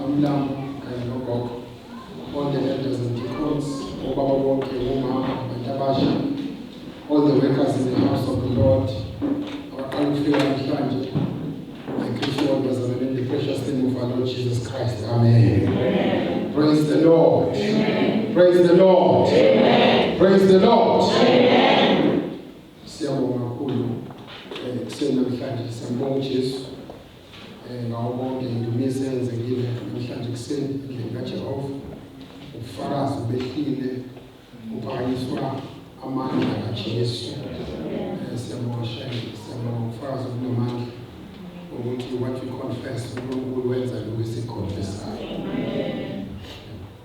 Mlambo kanye nogogo, all the elders and deacons, obaba bonke, omama, abantu abasha, all the workers in the house of the Lord, abaqala ukufika namhlanje. I greet you all, bazalwane, in the precious name of our Lord Jesus Christ. Amen. Amen. Praise the Lord. Amen. Praise the Lord. Amen. Praise the Lord. Amen. Siyabonga kakhulu kuseni namhlanje, siyambonga uJesu ngawo konke indumiso eyenzekile namhlanje kuseni endlini kaJehova. Ubufakazi behlile, kuphakanyiswa amandla kaJesu. Siyabonga Shenge, siyabonga ubufakazi obunamandla ukuthi what we confess, uNkulunkulu wenza lokhu esikuconfessayo.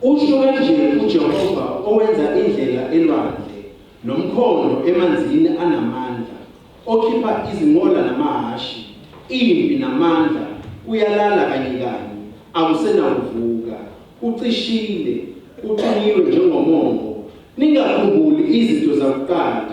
Usho kanje uJehova owenza indlela elwandle nomkhondo emanzini anamandla, okhipha izinqola namahhashi, impi namandla, kuyalala kanye kanye, akusenakuvuka, kucishile, kucunyiwe njengomongo. Ningakhumbuli izinto zakuqala,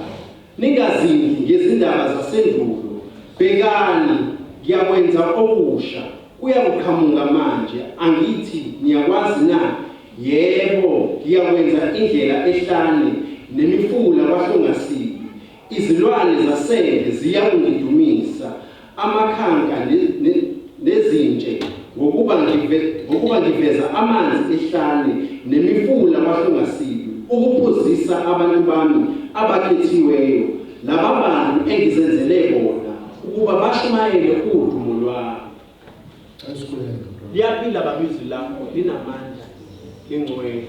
ningazindli ngezindaba zasendulo. Bhekani, ngiyakwenza okusha, kuyakuqhamuka manje, angithi niyakwazi na? Yebo, ngiyakwenza indlela ehlane nemifula kwahlongasibi. Izilwane zasendle ziyakungidumisa, amakhanka nezintshe, ngokuba ngiveza amanzi ehlane nemifula kwahlongasibi, ukuphuzisa abantu bami abakhethiweyo, laba bantu engizenzele bona, ukuba bashumayele udumo lwami. Liyaphila baba izwi lakho, linamandla, lingcwele.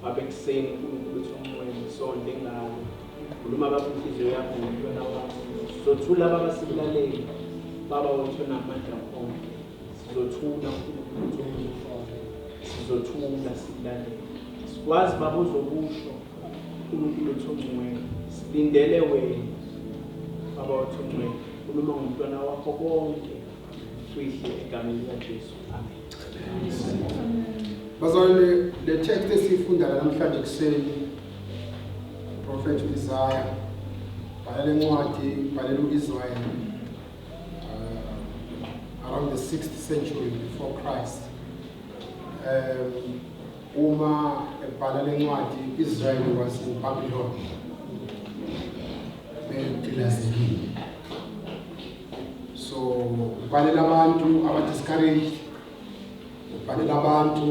Baba, ekuseni uNkulunkulu uthi ongcwele, sonde ngalo. Khuluma baba inhliziyo yakho ngomntwana wakho. Sizothula baba sikulalele. Baba wethu onamandla onke. Sizothula uNkulunkulu uthi ongcwele. Sizothula sikulalele. Sikwazi baba uzokusho uNkulunkulu uthi ongcwele. Silindele wena. Baba wethu ongcwele. Khuluma ngomntwana wakho konke. Fihle egameni likaJesu. Amen. Bazalwane, le text esiyifunda namhlanje kuseni, Prophet Isaiah bhala lencwadi, bhalela uIsrael around the 6th century before Christ. Uma ebhala lencwadi, Israel was in Babylon, begqilazekile. So ubhalela abantu aba discouraged, ubhalela abantu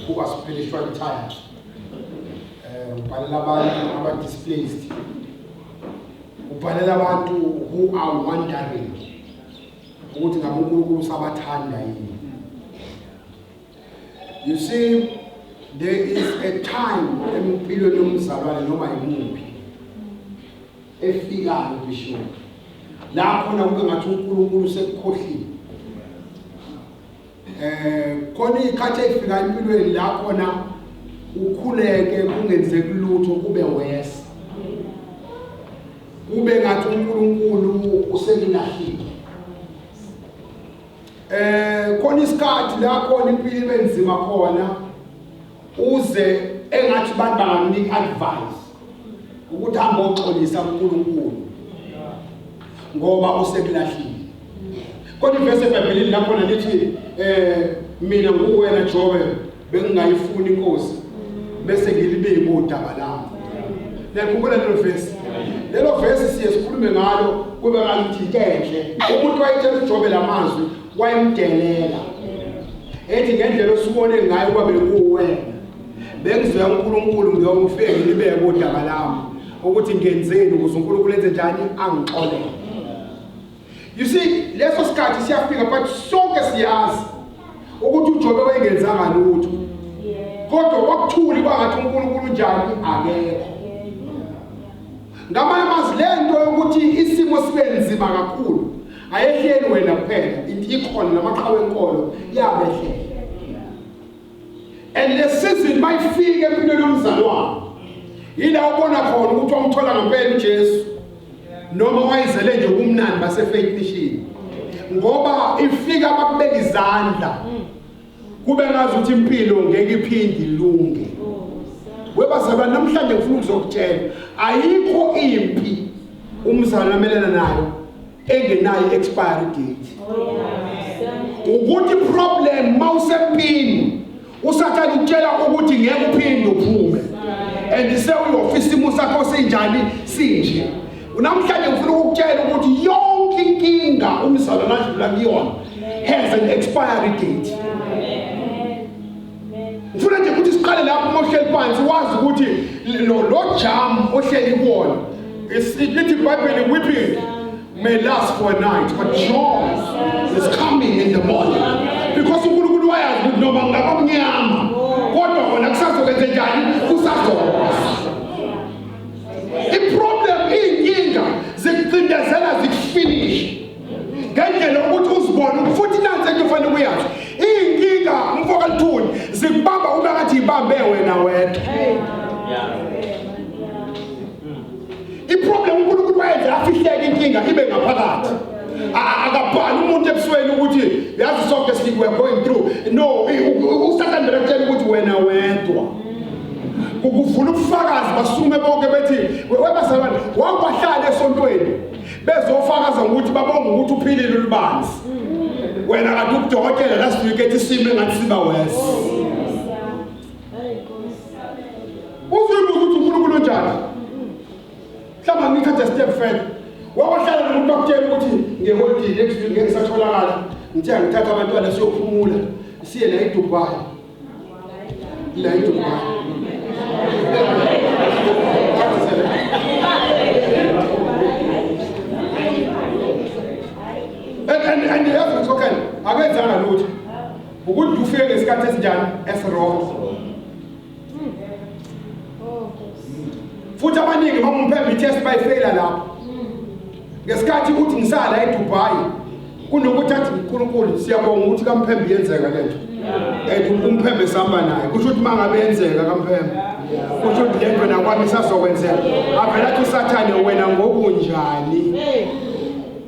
who are spiritually tired, ubhalela abantu aba displaced, ubhalela abantu who are wondering ukuthi ngabe uNkulunkulu usabathanda yini. You see, there is a time empilweni yomzalwane noma yimuphi efikayo, bishop, la khona kube ngathi uNkulunkulu sekukhohlile. Khona ikhathi efika empilweni la khona ukhuleke kungenzeki lutho, kube worse, kube ngathi uNkulunkulu usekulahlile. Khona isikhathi la khona impilo ibe nzima khona, uze engathi bantu bangakunika advice ukuthi hamba oxolisa uNkulunkulu ngoba usekulahlile. Kodwa ivesi eBhayibhelini lapho lithi mina nguwena Jobe bengingayifuni inkosi bese ngilibeke udaba lami. Niyakhumbula lelo vesi? Lelo vesi siye sikhulume ngalo kube ngathi into enhle. Umuntu wayetshela uJobe lamazwi wayemdelela, ethi ngendlela osubone ngayo kwabe kuwena bengizoya uNkulunkulu ngiyofike ngilibeke udaba lami ukuthi ngenzeni ukuze uNkulunkulu enze njani, angixolele. You see, leso sikhathi siyafika, but sonke siyazi ukuthi uJobe wayengenzanga lutho, kodwa kwakuthuli kwangathi uNkulunkulu njani, akekho. Ngamanye amazwi, le nto yokuthi isimo sibe nzima kakhulu ayehleli wena kuphela, ikhona namaqhawe enkolo yabehlela. And le season mayifika empilweni yomzalwane, yila ubona khona ukuthi wamthola ngempela uJesu noma wayizele nje ubumnandi base Faith Mission, ngoba ifika bakubeka izandla kube ngazi ukuthi impilo ngeke iphinde ilunge. Webazalwane, namhlanje ngifuna ukuzokutshela, ayikho impi umzalwane amelana nayo engenayo expiry date. Ukuthi problem mawusempini usathane ukutshela ukuthi ngeke uphinde uphume. And sewuyofisa isimo sakho sinjani sinje. Namhlanje ngifuna ukukutshela ukuthi yonke inkinga umzalwane adlula kuyona has an expiry date. Ngifuna nje ukuthi siqale lapho uma uhleli phansi wazi ukuthi lo jam ohleli kuwona lithi iBhayibheli weeping may last for a night but joy is coming in the morning because uNkulunkulu wayazi ukuthi noma ngaba mnyama kodwa kona kusazokwenze njani kusazosa iproblem iy'nkinga zikucindezela zikufinish ngendlela ukuthi uzibone futhi nansi into ofanele uyazi iy'nkinga mfo kaLuthuli zikubamba ube ngathi yibambe wena wedwa. Iproblem uNkulunkulu wayenze afihleke inkinga ibe ngaphakathi. Akabhali umuntu ebusweni ukuthi yazi sonke si we are going through. No, uSathane vele akutshela ukuthi wena wedwa. Kukuvula ubufakazi basukume bonke bethi webazalwane wakwahlala esontweni bezofakaza ngokuthi babonga ukuthi uphilile ulubanzi. Wena kade ukudokotela last week ethi isimo engathi siba worse. Uzibuza ukuthi uNkulunkulu unjani. Mhlawumbe ngithathe step further. Wawahlala nomuntu wakutshela ukuthi ngeholidini next week ngeke ngisatholakala. Ngithe angithatha abantwana siyophumula siye la eDubai. La eDubai. And yazi ukuthi okay akenzanga lutho. Ukuthi ufike ngesikhathi esinjani esirong. Futhi abaningi bamuphe i-test bayifeyila lapho. Ngesikhathi ukuthi ngisala eDubai kunokuthi athi uNkulunkulu siyabonga ukuthi kaMphembe yenzeka lento. And uMphembe sihamba naye. Kusho ukuthi mangabe yenzeka kaMphembe. Kusho ukuthi lento nakwami isazokwenzeka. Avela athi uSathane wena ngokunjani?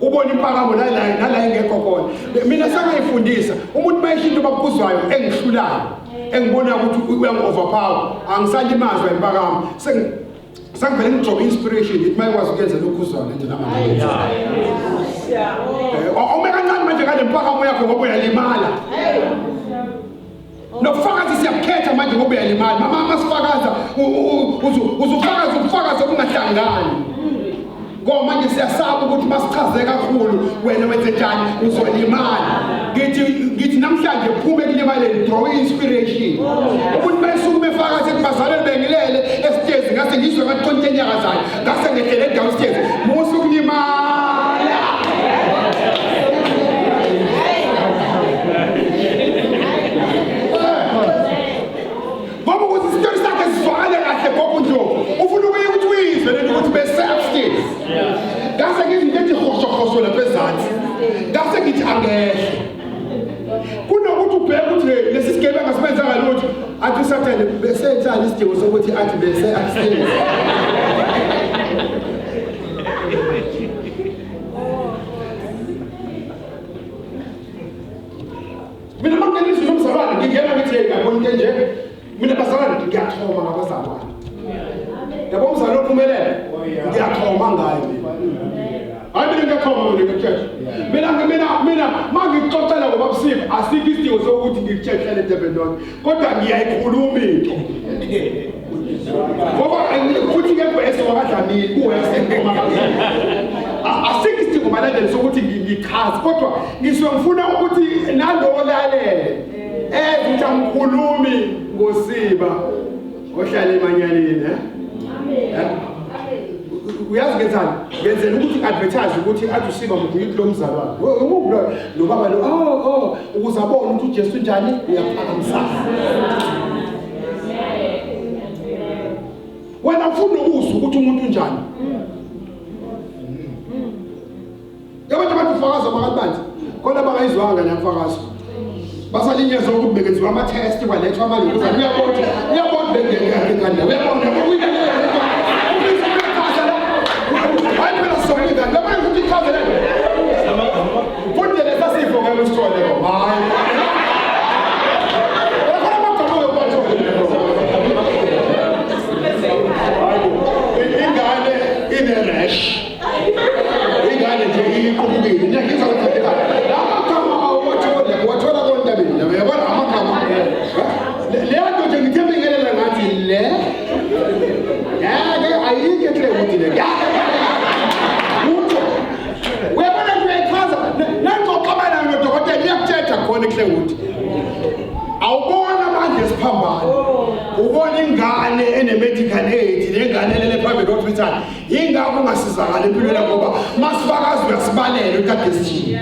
Ubona impakamo nala ingekho khona. Mina sengayifundisa umuntu mayisho into babukuzwayo engihlulayo. Engibona ukuthi uyangi-overpower angisalimazwa impakamo. Sengivele ngijobe inspiration ngithi mayikwazi ukuyenza lokhu uzwayo lento namanje. Awume kancane manje ngale mpakamo yakho ngoba uyalimala. Nokufakaza siyakukhetha manje ngoba uyalimala. Mama masifakaza uzufakaza ubufakazi obungahlangani. Ngoba manje siyasaba ukuthi masichaze kakhulu wena wenze njani uzolimala. Ngithi namhlanje phume kulimaleni draw inspiration. Umuntu mayisukume efaka sethi bazalwane bengilele esitezi ngase ngizwe ngathi khona into enyakazayo ngase ngehlele downstairs musu kulimala. Ngoba ukuthi isitori sakhe sizwakale kahle gogo Ndlovu ufuna ukuthi uyizwe lento ukuthi bese upstairs. Ngase ngithi into ethi hosho hosho lapha ezansi. Ngase ngithi angehle. Kunokuthi ubheke ukuthi lesi sigebengu asibenzanga lutho athi uSathane bese enzani isidingo sokuthi athi bese upstairs. Mina mangena izwi lomzalwane ngingena ngithi hey ngabona into enje. Mina bazalwane ngiyaxhoma ngabazalwane. Yabo umzalwane ophumelele ngiyaxhoma ngaye mina. Hayi mina ngiyaxhoma mina ngiyakutshela. Mina mangikuxoxela ngoba busiku asikho isidingo sokuthi ngikutshele eDurban North kodwa ngiyayikhuluma into. Ngoba futhi ke bese wakadlamini kuwese ngoma kaZulu. Asikho isidingo malandela sokuthi ngichaze kodwa ngisuke ngifuna ukuthi nalowo lalele ukuthi angikhulumi ngosiba ohlala emanyaleni eh. Uyazi ngenzani? Ngenzela ukuthi advertise ukuthi athi usiba muntu yithi lo mzalwane. Umuphi lo lo baba lo oh ukuze abone ukuthi uJesu njani uyaphakamisana. Wena ufuna ukuzwa ukuthi umuntu unjani. Abantu abafakaza makabanzi khona bangayizwanga namfakazo. Basalinyezwa ukuthi bekenziwa ama-test kwalethwa amalungu uyabona bengekangane uyabona hayi phela sonke ngane lapha ukuthi ichaze le futhi lesa sifo ngeke usithole ngoba hayi khona amagama oyokuwathole ingane ine-rash ingane nje iqubukile ngiyangizwa ukuthi la magama awathole isiphambano. Ubona ingane ene-medical aid nengane elele private hospital, yingakho ungasizakala empilweni ngoba masifakazi uyasibalela ukade sithini.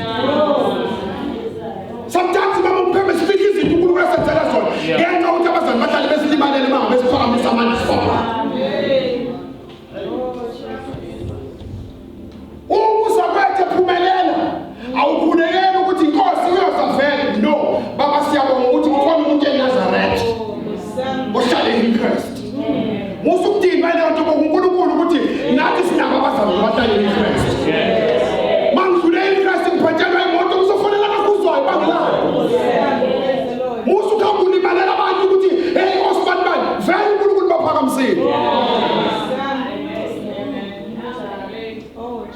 Sometimes mama upheme sifihla izinto uNkulunkulu asenzela zona ngenxa yokuthi abazali bahlale besilibalele uma ngabe siphakamisa amandla sifakazi. Uma uzakwethe phumelela, awukhulekeli ukuthi inkosi uyoza vele. No, baba siyabonga ukuthi kukhona umuntu eNazaretha ohlale in Christ. Musa ukudinwa leyo nto ngoNkulunkulu ukuthi nathi sinabo abazali abahlale in Christ. Mangidlule in Christ ngiphatshelwa imoto ngizofonela kakhuzwayo bangilapho. Musa ukuhamba ulimalela abantu ukuthi hey osibani bani, vele uNkulunkulu baphakamisile.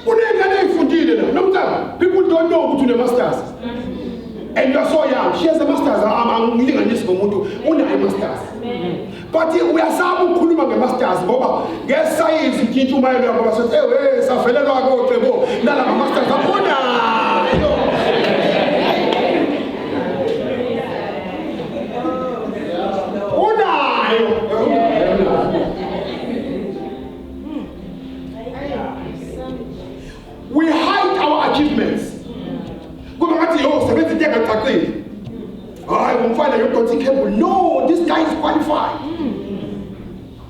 Unengane eyifundile la nomntana, people don't know ukuthi une-masters and you are so young. She has a masters. Angilinganisi ngomuntu unayo i-masters, but uyasaba ukukhuluma nge-masters ngoba ngesayizi intshumayelo yakho basethi ewe savelelwa kocebo nala ma-masters akhonayo. Unayo, unayo. We hide our achievements. Kuba ngathi yo sebenza into engacacile. Hayi umfana yodonsa i-cable. No, this guy is qualified.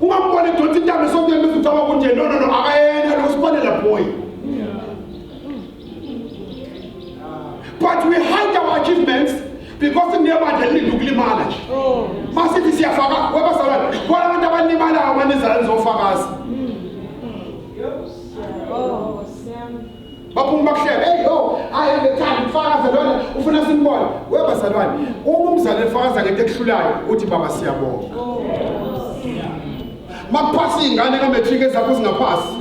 Ungambona edonsa intambo esontweni bese ucabanga ukuthi no no no akayena lo sifonela boy. But we hide our achievements because kunebandla elilinde ukulimala nje. Masithi siyafaka webazalwane, khona abantu abalimalayo manizala nizofakaza. Baphuma bakuhlebe, hey yo, I have the time ufakaza lona ufuna simbone. Webazalwane, uma umzali efakaza ngento ekuhlulayo uthi baba siyabonga. Makuphasa ingane ka-matric ezakho zingaphasi.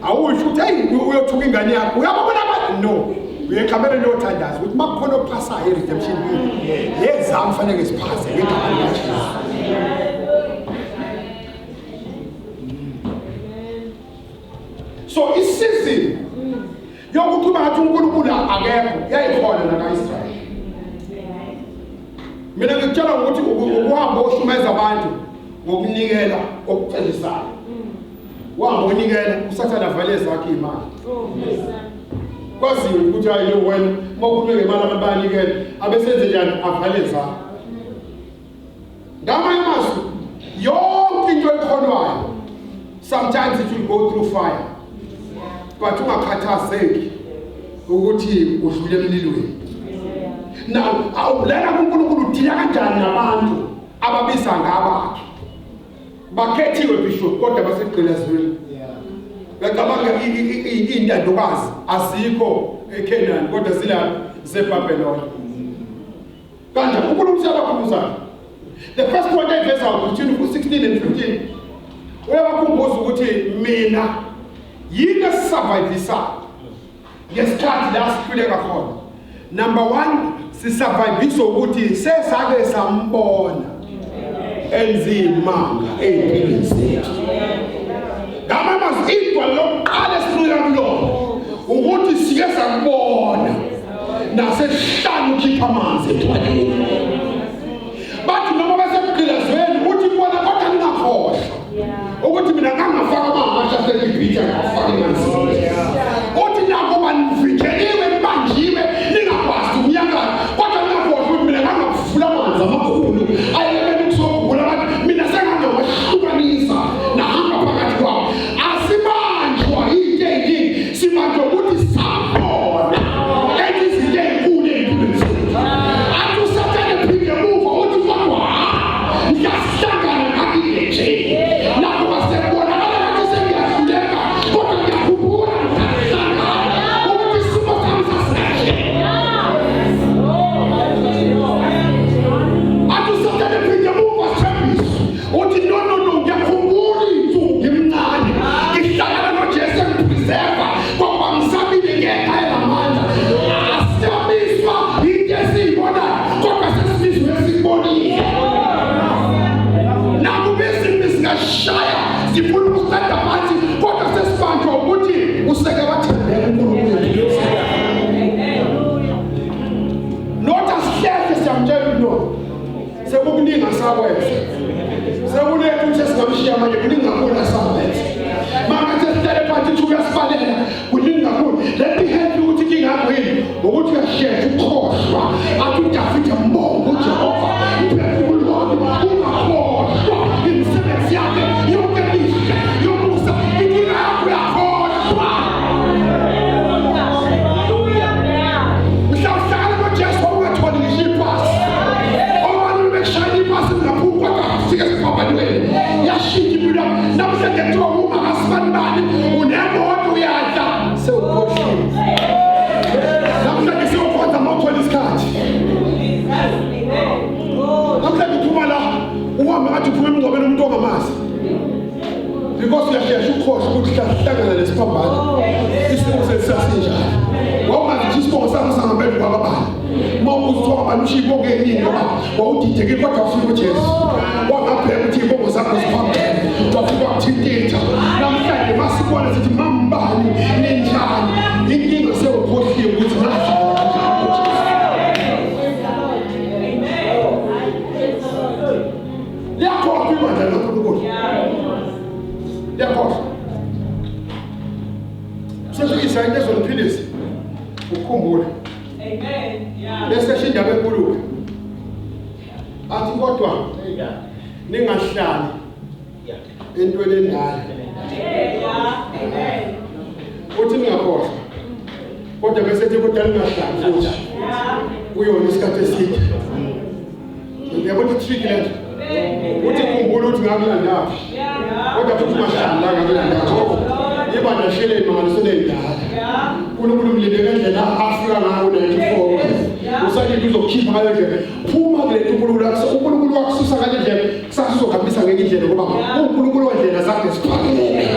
Awusho ukuthi hey uyothuka ingane yakho. Uyababona abantu? No. Uyekhamele lothandaza ukuthi makukhona ophasayo e-redemption bill. Yezami fanele siphase ngegama likaJesu. So isizini yokuthi ngathi uNkulunkulu akekho yayikhona naka-Israyeli. Mina ngikutshela ukuthi ukuhamba oshumeza abantu ngokunikela okucelisayo. Wahamba onikela uSathane avale zakhe imali. Kwaziwe ukuthi hayi lo wena uma ukhulume ngemali abantu bayanikela abesenze njani avale zakhe. Ngamanye amazwi yonke into ekholwayo sometimes it will go through fire. But ungakhathazeki ukuthi udlule emlilweni. Now awulena kuNkulunkulu udila kanjani nabantu ababiza ngabakhe. Bakhethiwe bishop kodwa basigqilazweni. Ngicabanga intandokazi azikho eKenani kodwa zila zeBabylon. Kanjani uNkulunkulu uyabakhumbuza. The first point ayiveza between 16 and 15 uyabakhumbuza ukuthi mina yini esisurvivisa ngesikhathi la sihluleka khona. Number 1, sisurvivisa ukuthi sesake sambona enzimanga ey'mpilweni zethu. Ngamanye amazwi idwala lokuqala esihluleka kulona ukuthi sike sakubona nasesihlanu ukhipha amanzi edwaleni. Bathi noma basekugqilazweni uthi kubona kodwa ningakhohlwa ukuthi mina ngangafaka amahasha aseGibhithe ngawafaka emanzini. Uthi nakuba nivinjeliwe nibanjiwe ningakwazi ukunyakaza kodwa ningakhohlwa ukuthi mina ngangafula amanzi amakhulu ayebeni kusogula bathi mina sengangawahlukanisa nahamba phakathi kwawo. Asibanjwa into ey'ningi, sibanjwa ukuthi sabona enza izinto ey'nkulu ey'mpilweni zethu. Athi uSathane Kuningi asakwenza. Sekuletha ukuthi esingamshiya manje kuningi kakhulu asakwenza. Mangathi sihlale phansi uthi uyasibalela kuningi kakhulu. Let me help you ukuthi inkinga yakho yini ngokuthi uyashesha ukukhohlwa. Athi uDavide mbonge uJehova umphefumulo wami ungakhohlwa imisebenzi yakhe yonke emihle yomusa. Inkinga yakho uyakhohlwa. Mhla uhlangana noJesu wawungatholi ngisho ipasi. Obalule bekushayela ipasi lingaphumi kodwa afike esiphambanweni. Yashintsha impilo yakho. Namhlanje kuthiwa uma kasibanibani unemoto uyadla sewukhohliwe. Namhlanje sewukhonza uma uthola isikhathi. Namhlanje uphuma la uhambe ngathi uphuma emngcwabeni umuntu ongamazi. Because uyashesha ukukhohlwa ukuthi hlangana nesiphambano. Isimo sesasinjani. Wawungazi ukuthi isibongo sakho sangempela kwakabani. Uma ubuza kwabani ushiya ibongo eningi ngoba wawudidekile kodwa wafika uJesu. Wangabheka ukuthi ibongo zakho ziphambene. Wafika wakuthintitha. Namhlanje masibona sithi mambani ninjani. Inkinga sewukhohliwe ukuthi nahlangana kanjani noJesu. Liyakhohlwa ibandla likaNkulunkulu. Liyakhohlwa. Sesiyisa into ezoniphilisa. Ukukhumbula. Amen. Yeah. Bese esho indaba enkulu-ke. Athi kodwa ningahlali entweni endala. Yeah. Amen. Uthi ningakhohlwa. Kodwa bese ethi kodwa ningahlali futhi. Kuyona isikhathi eside. Uyabona i-trick lento? Uthi khumbula ukuthi ngakulandaphi. Kodwa futhi ungahlali la ngakulandaphi. Ibandla sheleni mangalisele indala. uNkulunkulu umlinde ngendlela afika ngayo 94. Usalinde uzokukhipha ngale ndlela. Phuma kule nto uNkulunkulu akususa. uNkulunkulu wakususa ngale ndlela. Kusasa uzokuhambisa ngenye indlela ngoba uNkulunkulu wendlela zakhe ziphakeme.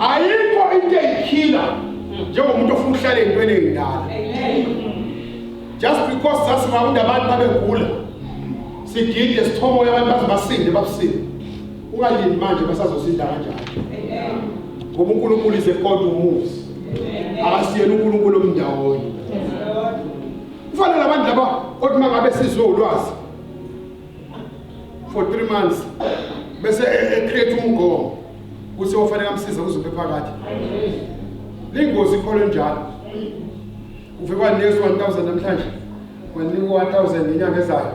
Ayikho into eyikhila njengomuntu ofuna ukuhlala ey'ntweni ey'ndala. Just because sasirawunda abantu babegula sigide sithomoye abantu baze basinde babusinde. Ungalindi manje basazosinda kanjani. Ngoba uNkulunkulu is a God who moves. Akasiyena uNkulunkulu omndawonye. Kufanele abantu laba othi mangabe sizwe ulwazi for 3 months bese e-create umgomo ukuthi ofanele amsize kuze ube phakathi. Lingozi ikholo njalo. Ufike wanikeza 1000 namhlanje. Wanikwa 1000 ngenyanga ezayo.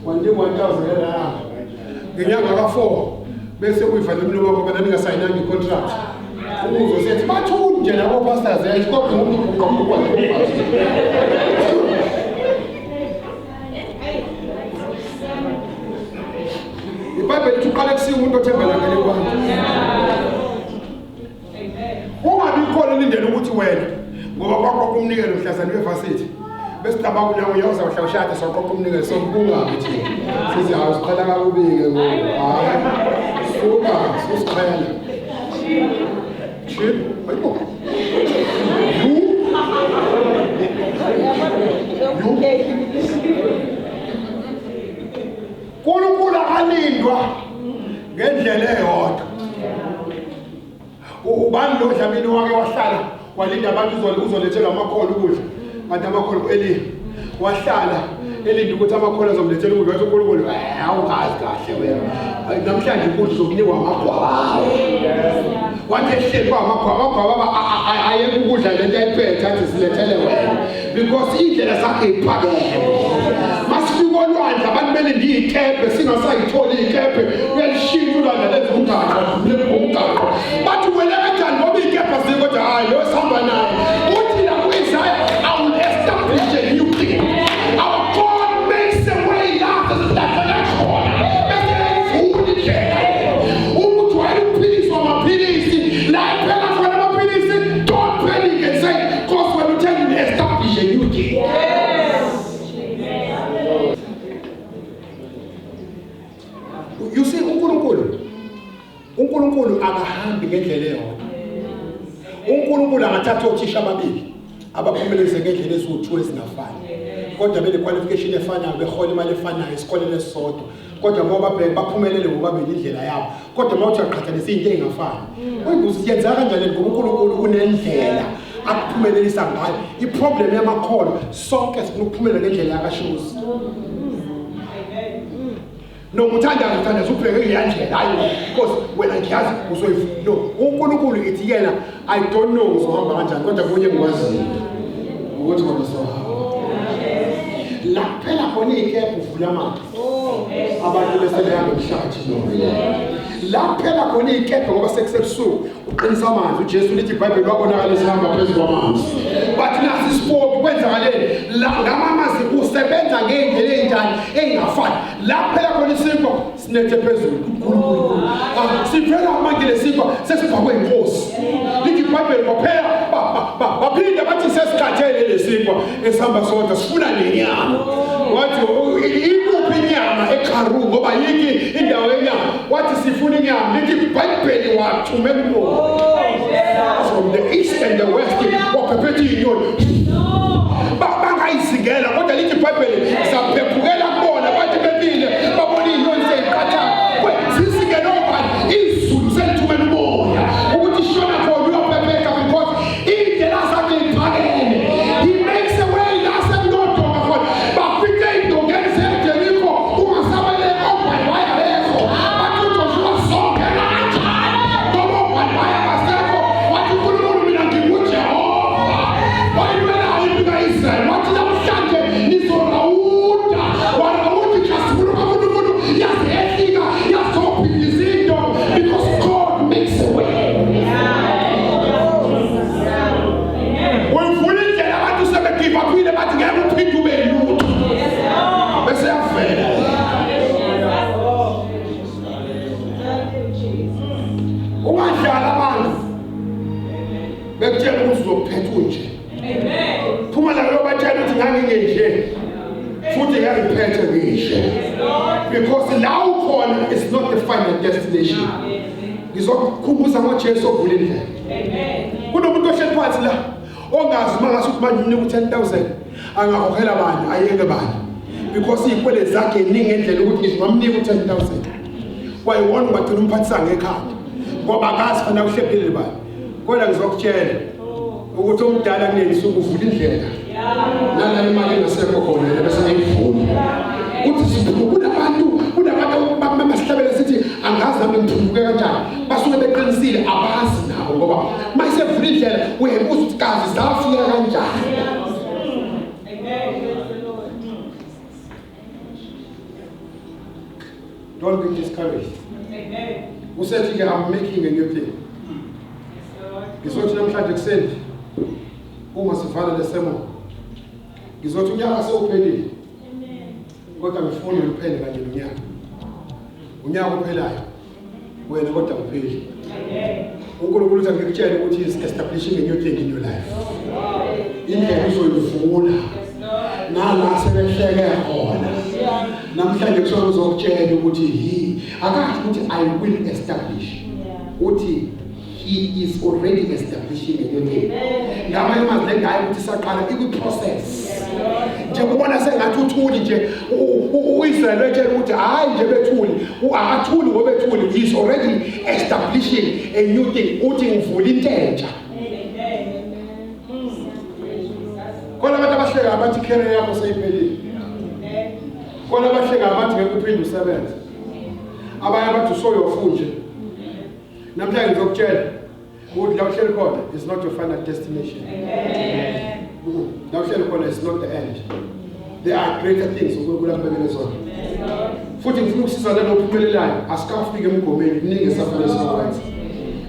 Wanikwa 1000 ngelanga. Ngenyanga ka-4 bese uyivala umlomo wakho ngoba ningasayinanga i-contract. Umuzwe sethi bathuni nje labo pastors eh kodwa umuntu uqhamuka nje. IBhayibheli lithi uqale kusiya umuntu othembelakele kubantu. Ungabi khona ulindele ukuthi wena ngoba kwaqoqa umnikelo mhlazane wevasithi. Bese cabanga unawe uyoza uhlala ushade soqoqa umnikelo sokungabi thina. Sithi hawu siqhala kakubi-ke ngoku. Hayi. Suka, susiqhela. Shit, hayibo. You. You. uNkulunkulu akalindwa ngendlela eyodwa. Ubani lo Dlamini wake wahlala walinda abantu uzolethelwa amakhono ukudla. Kanti amakhono u-Eliya wahlala elinde ukuthi amakhono azomlethela ukudla. Wathi uNkulunkulu awungazi kahle wena. Namhlanje ukudla uzokunikwa amagwababa. Wathi ehleli kwamagwababa, amagwababa ayeke ukudla lento ayiphethe athi silethele wena. Because indlela zakhe iphakeme. Masifika olwandle abantu belinde iy'kebhe singasayitholi iy'kebhe uyalishintsha ulwandle lenze umgaqo umgaqo. Bathi wele kanjani ngoba iy'kebhe azikho kodwa hhayi lo esihamba naye. Uthi la ku-Isaya I will establish a new thing. Our God makes a way lapho sihlangana khona. Bese eyivula indlela. Uma ujwayele ukuphiliswa amaphilisi la ephela khona amaphilisi don't panic and say Nkosi wena uthe establish a new thing. You see uNkulunkulu akahambi ngendlela eyodwa. uNkulunkulu angathatha othisha ababili abaphumelelise ngendlela eziwu-2 ezingafani. Kodwa bene qualification efanayo, behola imali efanayo esikoleni esisodwa. Kodwa uma babheka baphumelele bobabili indlela yabo. Kodwa uma uthi uyaqhathanisa izinto ey'ngafani. Uyingozi yenzeka kanjani ngoba uNkulunkulu unendlela akuphumelelisa ngayo. I-problem yamakholwa sonke sifuna ukuphumelela ngendlela yakashozi. Noma uthandaza uthandaza ubheke kuleya ndlela, hayi Nkosi wena ngiyazi uzoyivu. No, uNkulunkulu ithi yena I don't know uzohamba kanjani, kodwa kunye engikwaziyo ukuthi wena uzohamba. La kuphela khona iy'kebhe uvula amanzi, abantu bese behamba emhlathi. La kuphela khona iy'kebhe ngoba sekusebusuku uqinisa amanzi. uJesu lithi iBhayibheli wabonakala esihamba phezu kwamanzi. Bathi nasi isipoki kwenzakaleni la ngamamanzi usebenza ngey'ndlela ey'njani ey'ngafani. La kuphela khona isinkwa sinethe phezulu uNkulunkulu. Siphela manje lesinkwa sesibhakwe inkosi. Lithi iBhayibheli kwaphela baphinda bathi sesikhathele lesinkwa esihamba sodwa sifuna nenyama. Wathi ikuphi inyama eKharu ngoba yiki indawo yenyama. Wathi sifuna inyama. Lithi iBhayibheli wathumela umoya from the east and the west waphephetha izinyoni. Bangayizingela kodwa lithi iBhayibheli zaphephukela kubona bathi bemile babona izinyoni seyiqatha. Zizingela obani izulu selithumela umoya ukuthi shona khona uyophephetha because iy'ndlela zakhe iphakeme. He makes a way la sekunodonga khona. Bafike ey'dongeni zeJeriko kungasabeleki obani wayabekho. Bathi uJoshua songena kanjani ngoba obani wayabasekho. Wathi uNkulunkulu mina nginguJehova oyilwelayo impi ka-Israyeli. Wathi namhlanje nizorawuda. Warawuda inkazimulo kaNkulunkulu yaze yehlika yazophindisa iy'ndonga because God makes a way. Uyivula indlela abantu sebegive uphile bathi ngeke uphinde ube yilutho. Bese yavela. Ungadlali abantu bekutshela ukuthi uzophetha unje. Phuma la uyobatshela ukuthi ngangingenje futhi ngeke ngiphethe ngisho. Because la ukhona is not the final destination. Ngizokukhumbuza ngoJesu ovula indlela. Kunomuntu ohleli phansi la ongazi uma ngase ukuthi manje umnika u-10,000 angakhokhela bani ayeke bani because iy'kweleti zakhe iningi ngendlela ukuthi ngisho ngamnika u-10,000 kwayiwona ungagcina umphathisa ngekhanda ngoba akazi fanele akuhlephele bani. Kodwa ngizokutshela ukuthi omdala kuleli suku uvula indlela nala imali engasekho khona yena bese eyivula. Uthi kunabantu kunabantu basihlabele sithi angazi nami ngithumbuke kanjani, basuke beqinisile abazi nabo ngoba mayisevula indlela uyayibuza ukuthi kazi zafika kanjani. Don't be discouraged. Usethi ke I'm making a new thing. Ngizothi namhlanje kuseni uma sivala le sermon ngizothi unyaka sewuphelile. Kodwa ngifuna uphele kanye nonyaka. Unyaka uphelayo wena kodwa upheli. uNkulunkulu uthi ngikutshele ukuthi is establishing a new thing in your life. Indlela uzoyivula nala sebehleke khona. Namhlanje kusho uzokutshela ukuthi he akathi ukuthi I will establish. Uthi he is already establishing a new thing. Ngamanye amazwi le ngayo ukuthi saqala ikwi-process. Nje kubona sengathi uthuli nje uIsrael wetshela ukuthi hayi nje bethuli akathuli ngoba ethuli he is already establishing a new thing. Uthi ngivula into entsha. Khona abantu abahleka abathi career yakho seyiphelile. Khona abahleka abathi ngeke uphinde usebenze. Abanye bathi usoyofu nje. Namhlanje ngizokutshela ukuthi la uhleli khona is not your final destination. La uhleli khona is not the end. There are greater things uNkulunkulu akubekele zona. Futhi ngifuna ukusiza nalo ophumelelayo asikafiki emgomeni kuningi esafanele sikwenze.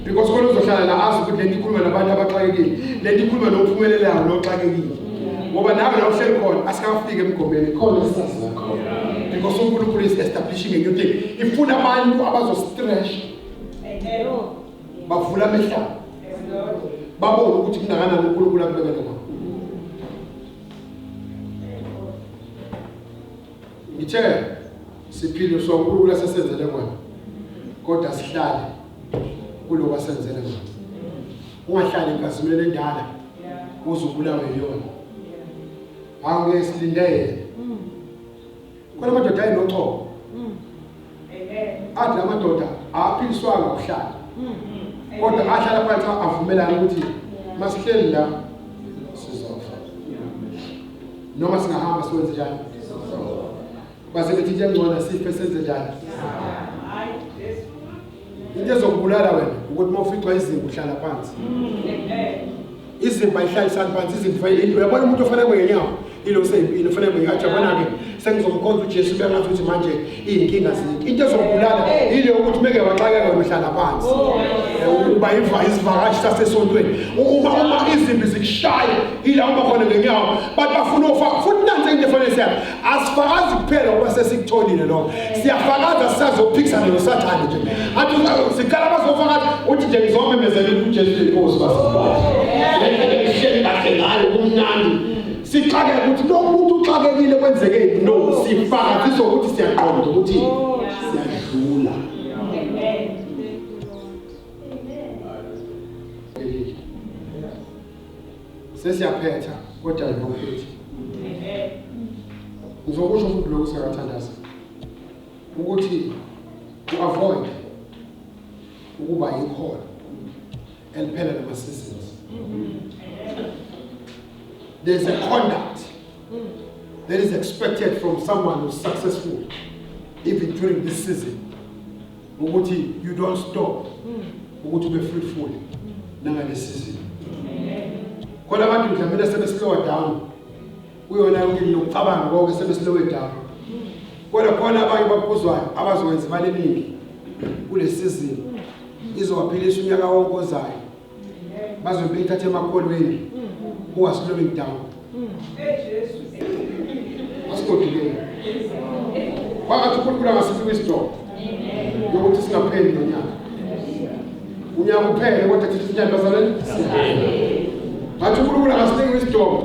Because khona uzohlala la azi ukuthi lento ikhuluma nabantu abaxakekile, lento ikhuluma nophumelelayo noxakekile. Ngoba nawe la uhleli khona asikafiki emgomeni khona esisazi khona. Because uNkulunkulu is establishing a new thing. Ifuna abantu abazostretch. Bavula amehlo. Babone ukuthi kungakanani uNkulunkulu akubekele khona. Ngithe siphile so uNkulunkulu asesenzele kona. Kodwa sihlale kuloko asenzele kona. Ungahlali enkazimulweni endala uze ubulawe yiyona. Awuke silinde yena. Khona amadoda ayinochoko. Athi amadoda aphiliswanga ukuhlala. Kodwa ahlala phansi avumelana ukuthi masihleli la sizofa. Noma singahamba siwenze njani? Base bethi into engcono sife senze njani? Into ezokubulala wena ukuthi uma uficwa izimvu uhlala phansi. Izimvu ayihlalisani phansi, izimvu uyabona umuntu ofanele ngenyawo ilo seyimpilo ufanele ngenyawo yabona-ke sengizomkhonza uJesu bengathi ukuthi manje iy'nkinga zikho. Into ezokubulala ile yokuthi meke waxakeka wena uhlala phansi. Uba isivakashi sasesontweni. Uma izimbi zikushaya ila uma khona ngenyawo bathi bafuna ufaka futhi nansi into efanele siya asifakazi kuphela ngoba sesikutholile lokho. Siyafakaza sisazophikisana noSathane nje. Athi siqala bazofakaza uthi nje ngizomemezela ukuthi uJesu uyinkosi basibona. Lendlela esihleli kahle ngayo kumnandi. Sixakeke ukuthi lo muntu uxakekile kwenzekeni. No, sifakazisa ukuthi siyaqonda ukuthi siyadlula. Sesiyaphetha kodwa ayikuphethi. Ngizokusho futhi lokhu singakathandaza ukuthi u-avoid ukuba yikhona eliphela nama seasons. There's a conduct that is expected from someone who's successful even during this season. Ukuthi you don't stop ukuthi ube fruitful nangale season. Khona abantu mhlawumbe sebe slow down kuyona yonke into nokucabanga konke sebe slow down. Kodwa khona abanye bakuphuzwayo abazokwenza imali eningi kule season izobaphilisa unyaka wonke ozayo. Bazobe beyithatha emakholweni who are slowing down. Asigodukeni. Phakathi uNkulunkulu angasiphi wisdom yokuthi singapheli nonyaka. Unyaka uphele kodwa thina sinyani bazalwane. Ngathi uNkulunkulu angasiniki wisdom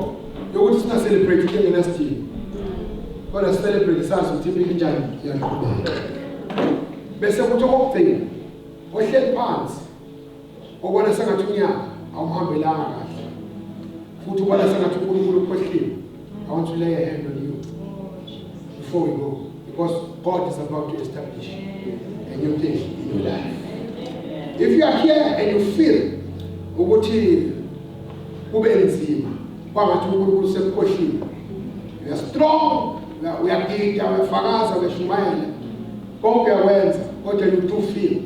yokuthi singa celebrate into engenasidingo. Kodwa celebrate sazi ukuthi impilo injani iyaqhubeka. Bese kuthi okokugcina ohleli phansi obona sengathi unyaka awuhambelanga kahle futhi ubona sengathi uNkulunkulu ukhohliwe. I want to lay a hand on you before we go, because God is about to establish a new thing in your life. If you are here and you feel ukuthi kube nzima kwangathi uNkulunkulu sekukhohliwe, you are strong, uyagida, uyafakaza, uyashumayela, konke uyakwenza, kodwa you do feel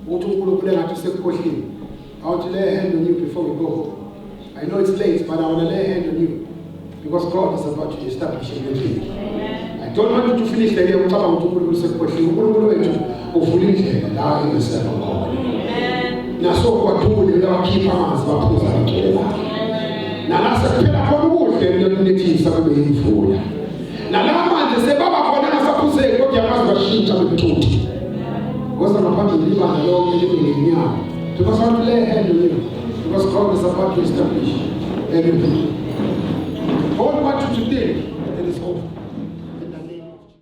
ukuthi uNkulunkulu engathi usekukhohliwe, I want to lay a hand on you before we go. I know it's late, but I want to lay a hand on you because God is about to establish a new thing. I don't want you to finish the year ucabanga ukuthi uNkulunkulu sekukhohliwe. uNkulunkulu wethu uvula indlela la engesekho khona. Nasokwadule uyawakhipha amanzi baphuza bacula. Nalase kuphela khona ukudla entonethisa kube yimvula. Nala manje sebaba khona engasaphuzeki kodwa yamazi bashintsha bemthuthi. Woza ngaphambili ibandla lonke libe ngenyawo. Because I want to lay a hand on you. Because God is about to establish everything.